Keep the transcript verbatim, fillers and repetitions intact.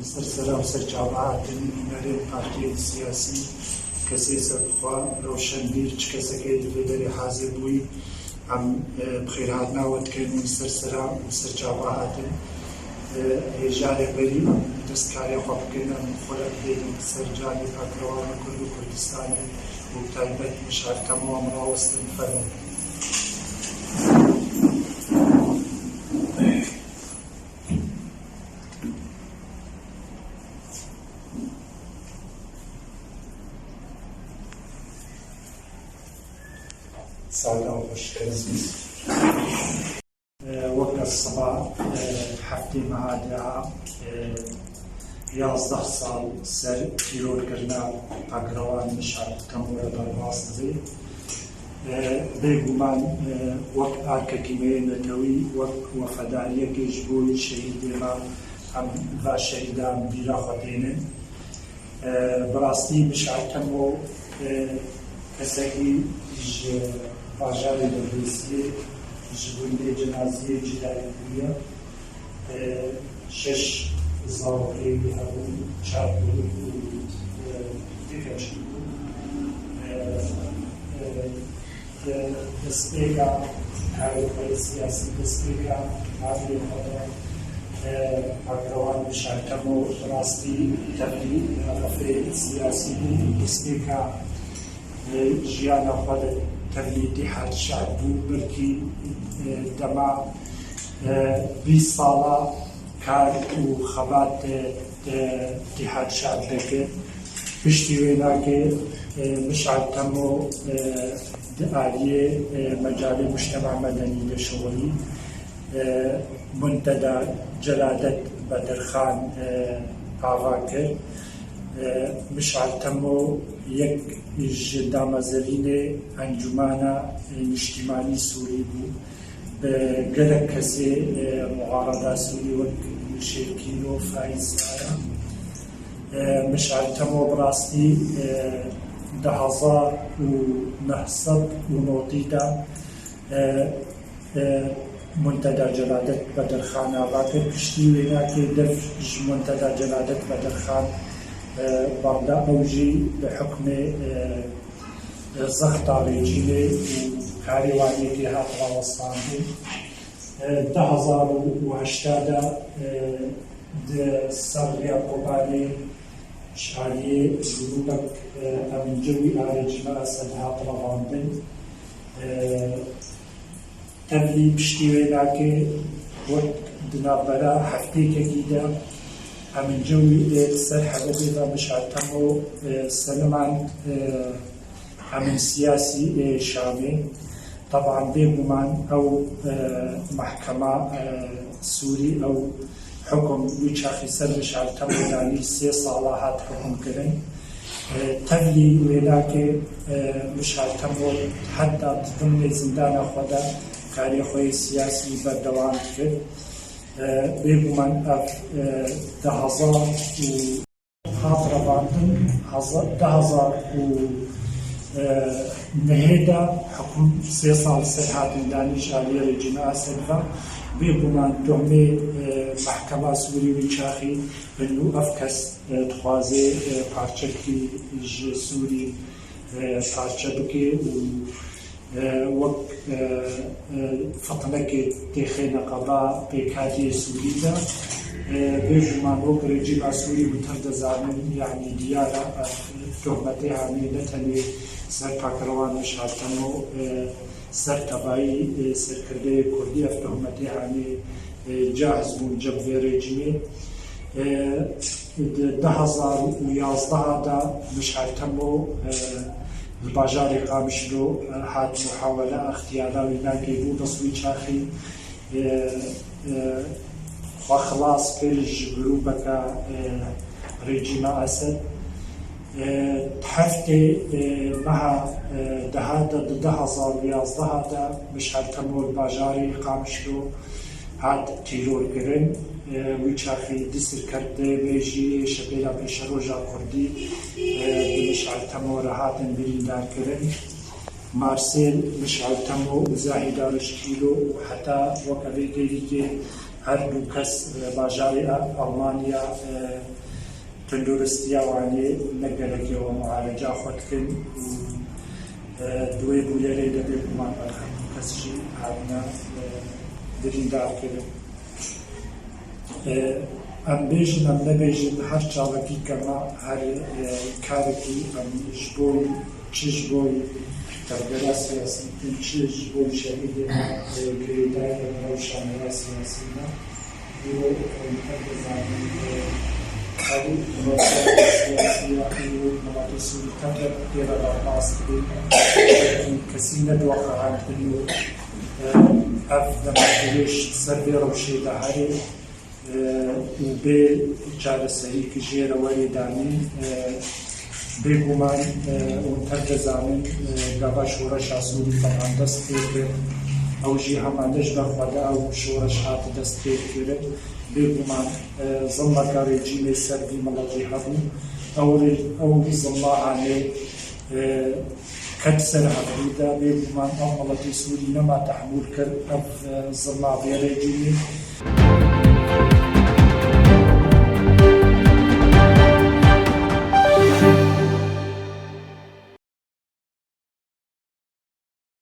Ser sera û ser çava hatin, hunerên partiyên siyasî, kesê serbixwe, rewşenbîr, çi kesekê li vê derê hazir bûyî, em, e, bi xêrhatina we dikin û ser sera û ser çava hatin. E, hêja rêberî, dest karê xwe bikin, em xwe re bidêrin ser canê pakrewana Kurd û Kurdistanê û bi taybet Mişar Temo em rawestin, fermo. Sala xweş, kerem. E, weke siba, e, heftê meha de, e, yazdeh sal ser tîrorkirina pakirewan Mişar Temo re derbas dibe. E, bêguman, e, wek arkekî me yê netewî, wek wefedariyekê ji bo şehîdê me, em va şehîdan bîra xwe tênin. E, bi rastî Mişar Temo, e, kesekî ji bajarê Derdêsiyê, ji gundê Cenaziyê cî dayik bûye. E, şeş zarokê wî hebûn, çar kurd û, e, du keçik bûn. E, e, e, destpêka karê xwe yê siyasî, destpêka karê xwe de, e, pakirewan Mişar Temo bi rastî tevlî refê siyasî bû, destpêka, e, jiyana xwe de tevlî Îtîhad Şe'b bû, belkî, e, dema, e, bîst sala kar û xebat, e, e, Îtîhad Şe'b dike. Piştî wê nake, e, Mişar Temo, e, di aliyê, e, mecalê mujtema medenî de şixulî. E, Munteda Celadet Bedirxan, e, ava kir. E, Mişar Temo yek ji damezerînê Encûmana, e, Niştîmanî Sûrî bû. Bi gelek kesê, e, muhareda Sûrî wek Nûşêr Kîlo, Faîz Zara, e, Mişar Temo bi rastî, e, di hezar û neh sed û notî de, e, e, Munteda Celadet Bedirxan ava kir. Piştî wê nake dev ji Munteda Celadet Bedirxan, e, banda ew jî bi hukmê, e, zexta rejîmê û karê wan yekê hat rawestandin. E, du hezar û heşta de, e, di ser rêya Kobanê ji aliyê grûbek, e, Emin Cewî a rejîma Esed hat revandin. E, Tevlî piştî wê nake, wek di navbera heftêkekî de Emin Cewî ê li ser hebedê ve Mişar Temo, e, selimand, e, Emin Siyasî ê Şamê. Teban bêguman ew, e, mehkema, e, Sûrî ew hukum wî çaxî ser Mişar Temo danî, sê sala hat hukum kirin. E, tevlî wê nake, e, Mişar Temo heta di dimnê zindana xwe de karê xwe yê siyasî berdewam dikir. E, bêguman ev, e, du hezar û hat revandin, heza-, du hezar û nehê de hukum sê sal ser hatin danî ji aliyê rejîma Esed ve. Bêguman tuhmê, e, mehkema Sûrî wî çaxî Bi nû ev kes, e, dixwaze, e, parçekî ji Sûrî, e, parçe bike û, e, wek, e, e, fitinekê têxê neqeba pêkhatiyê Sûrî de, e, bêguman wek rejîma Sûrî hûn tev dizanin, yanî diyar e, ev tohmetê hanê ne tenê ser pakirewan Mişar Temo, e, ser tebayî, e, serkirdeyê Kurdî ev tohmetê hanê, e, cahiz bûn cem vê rejîmê. E, di du hezar û yazdeh de Mişar Temo, e, li bajarê Qamişlo, e, hat muhawele, extiyala wî nake bû, bes wî çaxî, e, e, xwe xilas kir ji grûbeke, e, rejîma Esed. E, heftê, e, meha, e, deha de, di du hezar û yazdeh de Mişar Temo li bajarê Qamişlo hat tîrorkirin. E, wî çaxî du serkerdeyê me jî yê Şepêla Pêşeroja Kurdî, e, bi Mişar Temo re hatin birîndarkirin. Marsêl Mişar Temo û Zahî Dariş Kîlo û heta weke vê derîkê Her du kes, e, bajarê Almanya, e, tenduristiya wan ê ne gelekê we mualeca xwe dikin û, e, di wê bûyerê de bêguman ber her du kes jî hatine, e, birîndar kirin. E, em bêjin, em nebêjin, her çavekî ke me, her, e, karekî em ji bo, çi ji bo tevgera siyasî bikin, çi ji bo şehîdê me, e, girêdayî rewşa me ya siyasî ne. Îro, e, her dizanin, e, her siyasiya îro miletê Sûrî tevger tê re derbas dibê. Kesî nediwe xehandin û, e, ev dema dirêj ser vê rewşê de herê, e, û bê çareserî ki jê re werê danîn, e, bêguman, e, hûn tev dizanin, e, gava şoreşa Sûrî feqan dest pê kir. Ew jî hema ne ji ber xwe de ew şoreş hat dest pê kirin. Bêguman, e, zilmeke rejîmê ser vî miletî hebû. Ew rê-, ew zilma hanê, e, ket ser hevrî de. Bêguman ev miletê Sûrî nema tehmûl kir ev, e, zilma vê rejîmê.